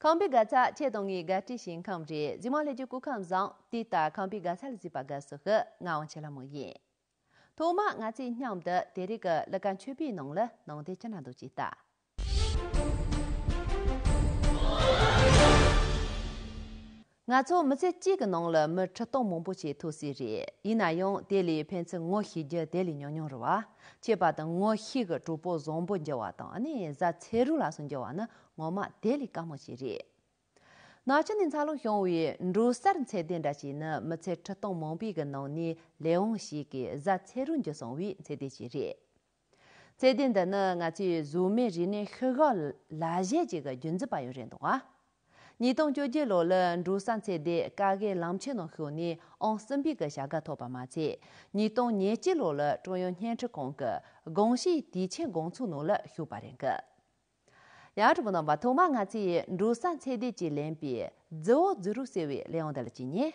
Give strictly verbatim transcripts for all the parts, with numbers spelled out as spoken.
ཁམས་པའི་དགའ་ཚལ་ཁྱེད་དང་ངའི་དགའ་སྤྲོའི་ཞིང་ཁམས་རེད། གཟིགས་མོ་ལྷན་རྒྱས་སྐུ་ཁམས་བཟང་། དེ་ལྟར་ཁམས་པའི་དགའ་ཚལ་ལ་གཟིགས་པ་དགའ་བསུ་ཞུ། ང་དབང་ཆེན་ལྷ་མོ་ཡིན། ཐོག་མར་ང་ཚོས་མཉམ་དུ་དེ་རིང་གི་ལི་ཀ་མཆོད་པའི་ནང་ལ་ནང་དོན་ཅི་འདྲ་འདུག་ཅིག་ལྟ། ང་ཚོ་མི་ཚེ་གཅིག་གི་ནང་ལ་མི་ཁྲི་སྟོང་མང་པོ་ཞིག་ཐུག་སྲིད་རེད། ཡིན་ན་ཡང་དེ་ལས་ཕན་ཚུན་ངོ་ཤེས་རྒྱུ་དེ་ལས་ཉུང་ཉུང་རེད་བ། ཁྱད་པར་དུ་ངོ་ཤེས་ཀྱི་གྲོགས་པོ་བཟང་པོ་འགྱུར་བ་དང་ནི་གཟའ་ཚེ་རུ་ལ་སོགས་འགྱུར་བ་ནི་ངོ་མ་དེ་ལས་དཀའ་མོ་ཞིག་རེད། ནག་ཆུ་ནས་འཚར་ལོངས་བྱུང་བའི་འབྲོག་གསར་ཚེ་བརྟན་འདྲ་ཞིག་ནི་མི་ཚེ་ཁྲི་སྟོང་མང་པོའི་གི་ནང་ནས་ལས་དབང་ཞིག་གིས་གཟའ་ཚེ་རུ་འགྱུར་སོང་བའི་ཚེ་བརྟན་ཞིག་རེད། ཚེ་བརྟན་འདི་ནི་ང་ཚོའི་གཟུགས་མེད་རིག་གནས་ཤུལ་བཞག་ལ་གཞས་ཅིག་གི་རྒྱུན་འཛིན་པ་ཡང་རེད་འདུག་ཨ། ཉིས་སྟོང་བཅོ་བརྒྱད་ལོ་ལ་འབྲོག་གསར་ཚེ་བརྟན་བཀའ་བརྒྱུད་ལམ་ཆེན་ནང་ཞུགས་ནས་ཨང་གསུམ་པའི་གི་བྱ་དགའ་ཐོབ་པ་མ་ཚད། ཉིས་སྟོང་ཉེར་གཅིག་ལོ་ལ་ཀྲུང་དབྱང་བརྙན་འཕྲིན་ཁང་གི་དགོངས་གཞིའི་དུས་ཆེན་དགོངས་ཚུལ་ནང་ལ་ཞུགས་པ་རེད་གི། ཡ། གྲོགས་པོ་རྣམ་པ། ཐོག་མར་ང་ཚོས་འབྲོག་གསར་ཚེ་བརྟན་གྱིས་ལེན་པའི་རྫི་བོ་རྫི་རུ་ཟེར་བའི་གླེང་བ་འདི་ལ་ཅིག་ཉན།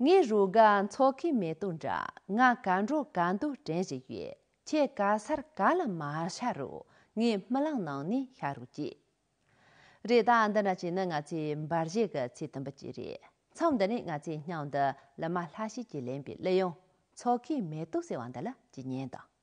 ངའི་རོ་ག་མཚོ་ཁའི་མེ་ཏོག་འདྲ། ང་གར་འགྲོ་གར་འདུག་དྲན་བཞིན་ཡོད། ཁྱེད་ག་སར་ག་ལ་མ་ཤར་རོགས། ངའི་རྨི་ལམ་ནང་ནས་ཤར་རོགས་གྱིས། རེད། ད་འདི་འདྲ་བྱས་ན་ང་ཚོའི་འབར་གཞས་ཀྱི་ཚིག་དུམ་བུ་གཅིག་རེད། མཚམས་འདི་ནས་ང་ཚོའི་སྙིང་འདི་ལི་མ་ལྷ་བཤེས་ཀྱིས་ལེན་པའི་གླུ་དབྱངས་མཚོ་ཁའི་མེ་ཏོག་ཟེར་བ་འདི་ལ་གཅིག་ཉན་དང་།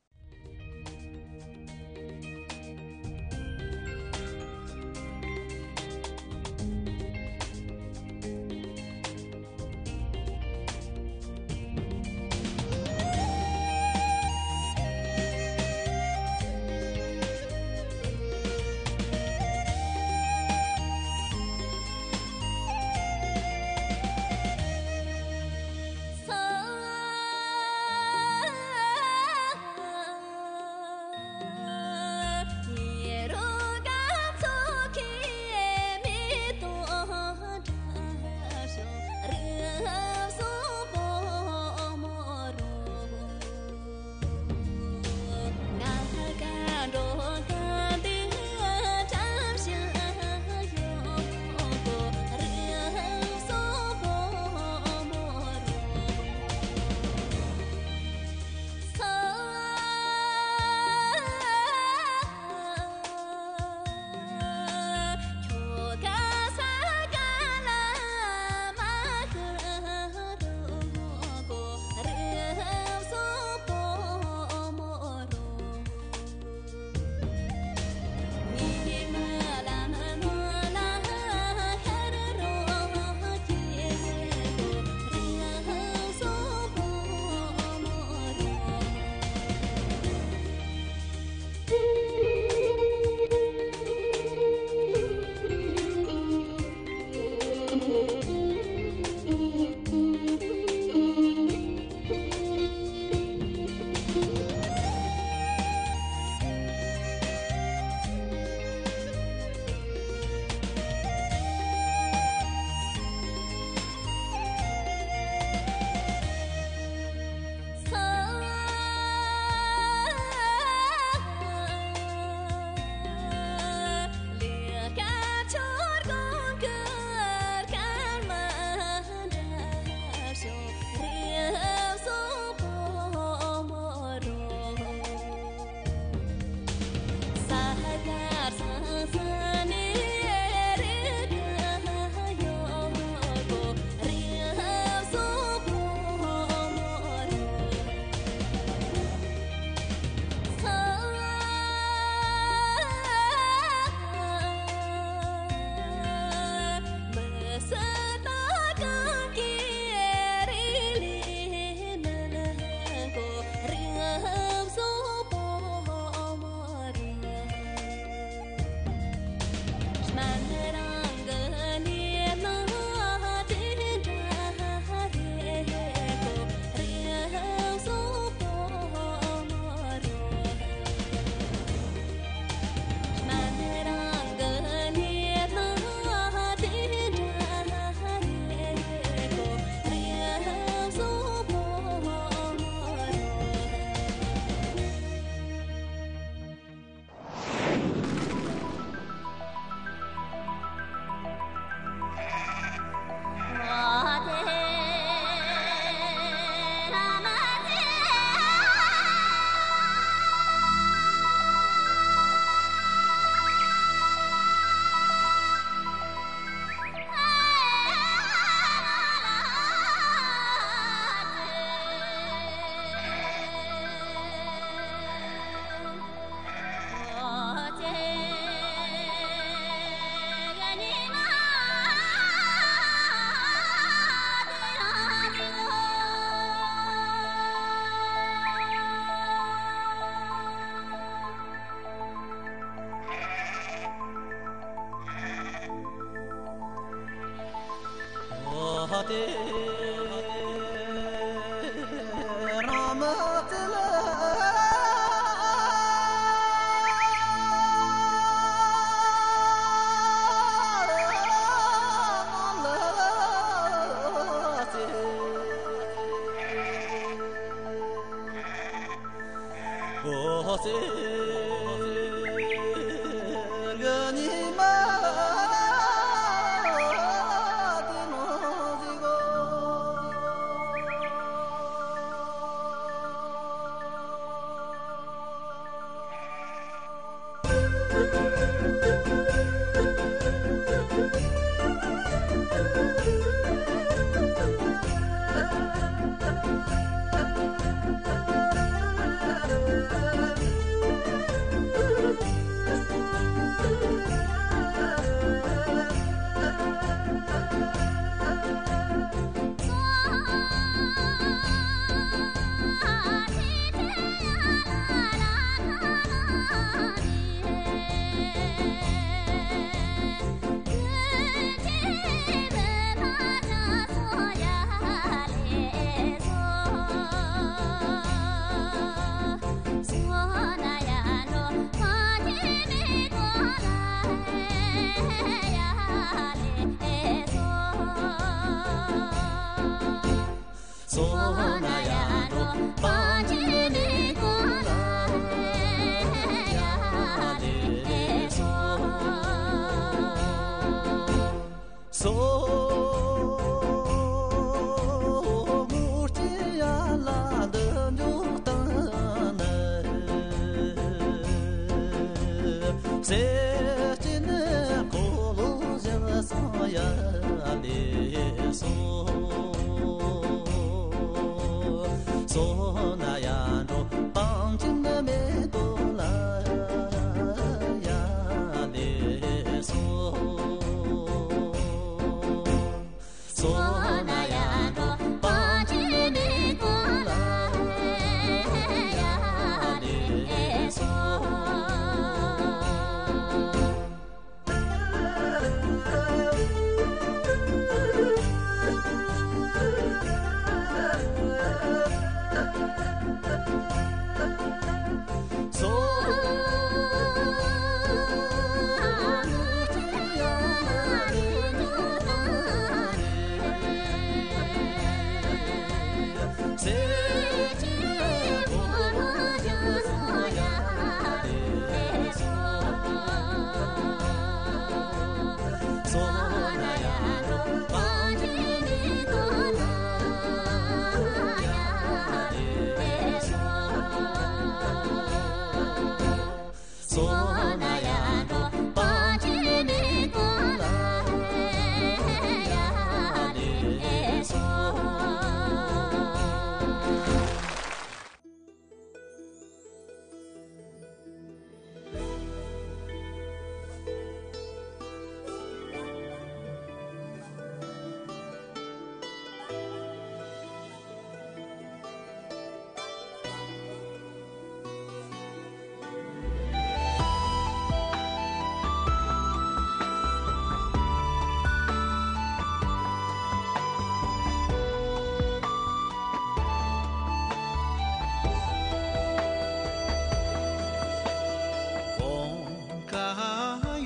ཀ་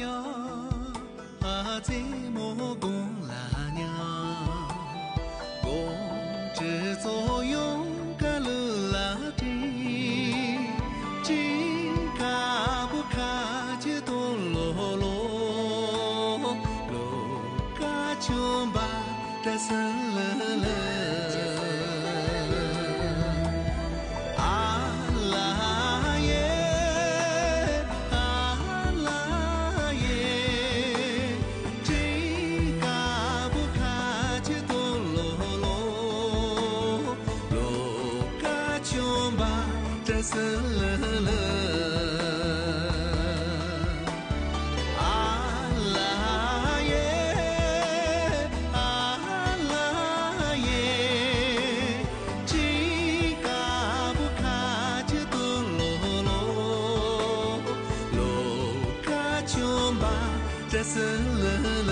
ཡང་ཨ་ཙེ་མོ་དགུང་ལ་ཉལ། དགོང་དྲོ་ཚོ་ཡོང་ཀ་ལུ་ལ་དྲིས། ཅི་ཀ་བུ་ཁ་ཆེ་དོ་ལོ་ལོ། ལོ་ཀ་ཆུང་བ་བཀྲ་ས་ལ་ལ། ཨ་ལ་ཡེ། ཨ་ལ་ཡེ། ཅི་ཀ་བུ་ཁ་ཆེ་དོ་ལོ་ལོ། ལོ་ཀ་ཆུང་བ་བཀྲ་ས་ལ་ལ། ཨ་ལ་ཡེ། ཨ་ལ་ཡེ། ཅི་ཀ་བུ་ཁ་ཆེ་དོ་ལོ་ལོ། ལོ་ཀ་ཆུང་བ་བཀྲ་ས་ལ་ལ།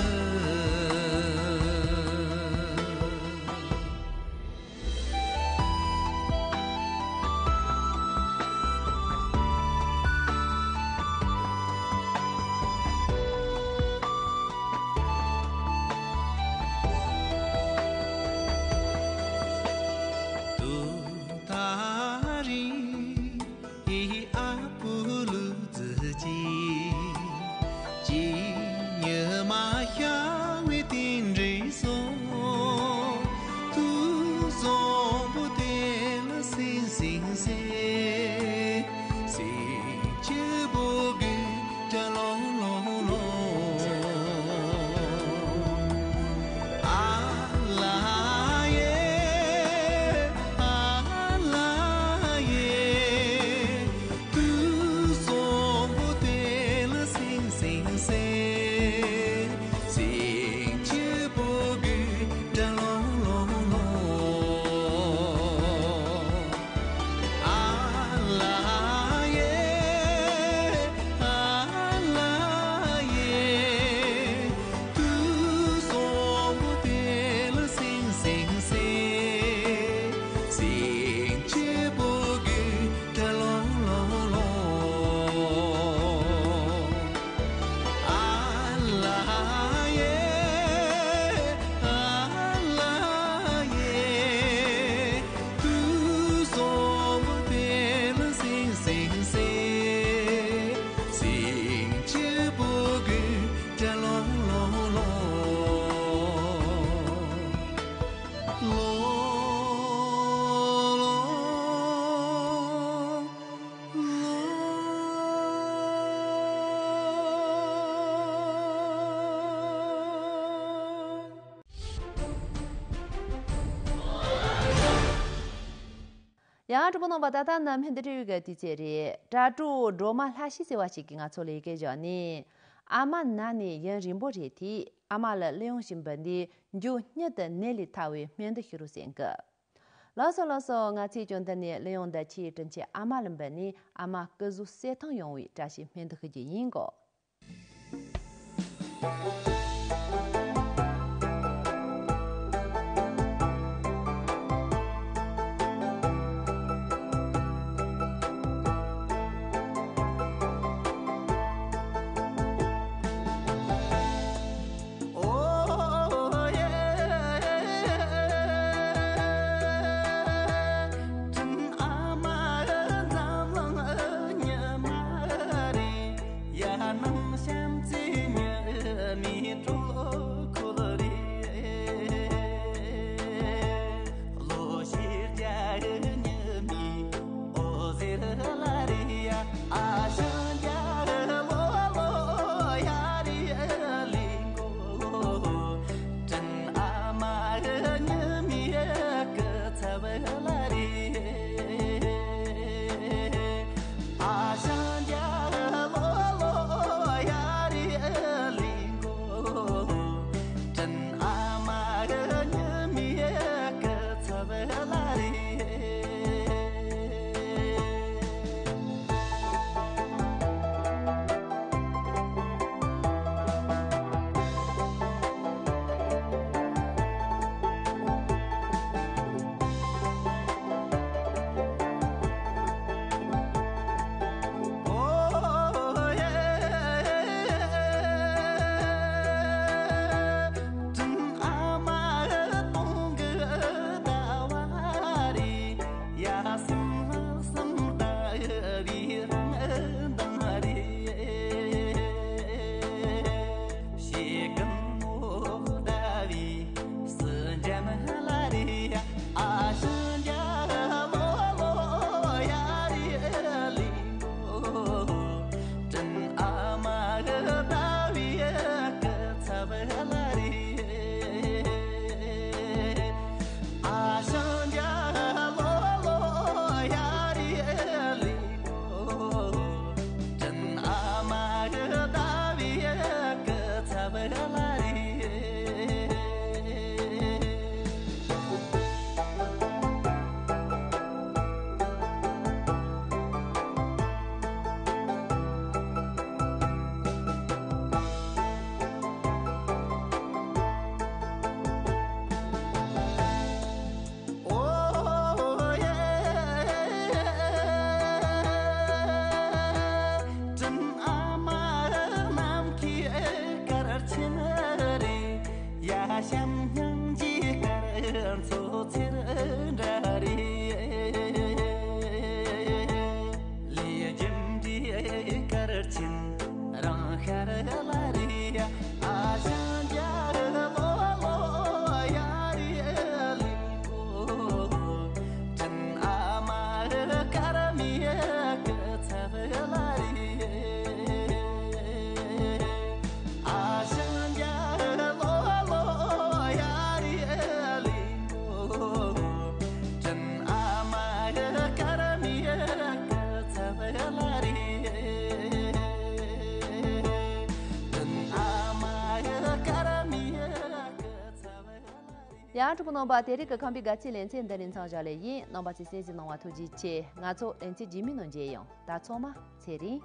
ཡང་གྲོགས་པོ་རྣམ་པ། ད་ལྟ་ནི་སྨན་བདེ་འབྲེལ་ཡོད་ཀྱི་དུས་ཚོད་རེད། དྲ་གྲོགས་སྒྲོལ་མ་ལྷ་ཤི་ཟེར་བ་ཞིག་གིས་ང་ཚོ་ལ་ཡི་གེ་བཞག་ནས། ཨ་མ་ན་ནས་ཡུན་རིང་པོ་རེད་དེ། ཨ་མ་ལ་གླུ་དབྱངས་ཤིག་འབུལ་ནས། མགྱོགས་མྱུར་དུ་ནད་ལས་ཐར་བའི་སྨན་བདེ་ཤོག་རོགས་ཟེར་གི། ལགས་སོ་ལགས་སོ། ང་ཚོས་བྱུང་དུ་ནས་གླུ་དབྱངས་འདི་ཁྱེད་དྲིན་ཆེན་ཨ་མ་ལ་འབུལ་ནས། ཨ་མ་སྐུ་གཟུགས་གསལ་ཐང་ཡོང་བའི་བཀྲ་ཤིས་སྨན་བདེ་ཞུ་རྒྱུ་ཡིན་གོ། ཡང་གྲོགས་པོ་རྣམ་པ། དེ་རིང་གི་ཁམས་པའི་དགའ་ཚལ་ལེ་ཚན་འདི་ནས་མཚམས་བཞག་ལེ་ཡིན། རྣམ་པ་ཚོས་གསན་གཟིགས་གནང་བ་ཐུགས་རྗེ་ཆེ། ང་ཚོ་ལེ་ཚན་རྗེས་མའི་ནང་མཇལ་ཡོང་། ད་ཚང་མ་ཚེ་རིང་།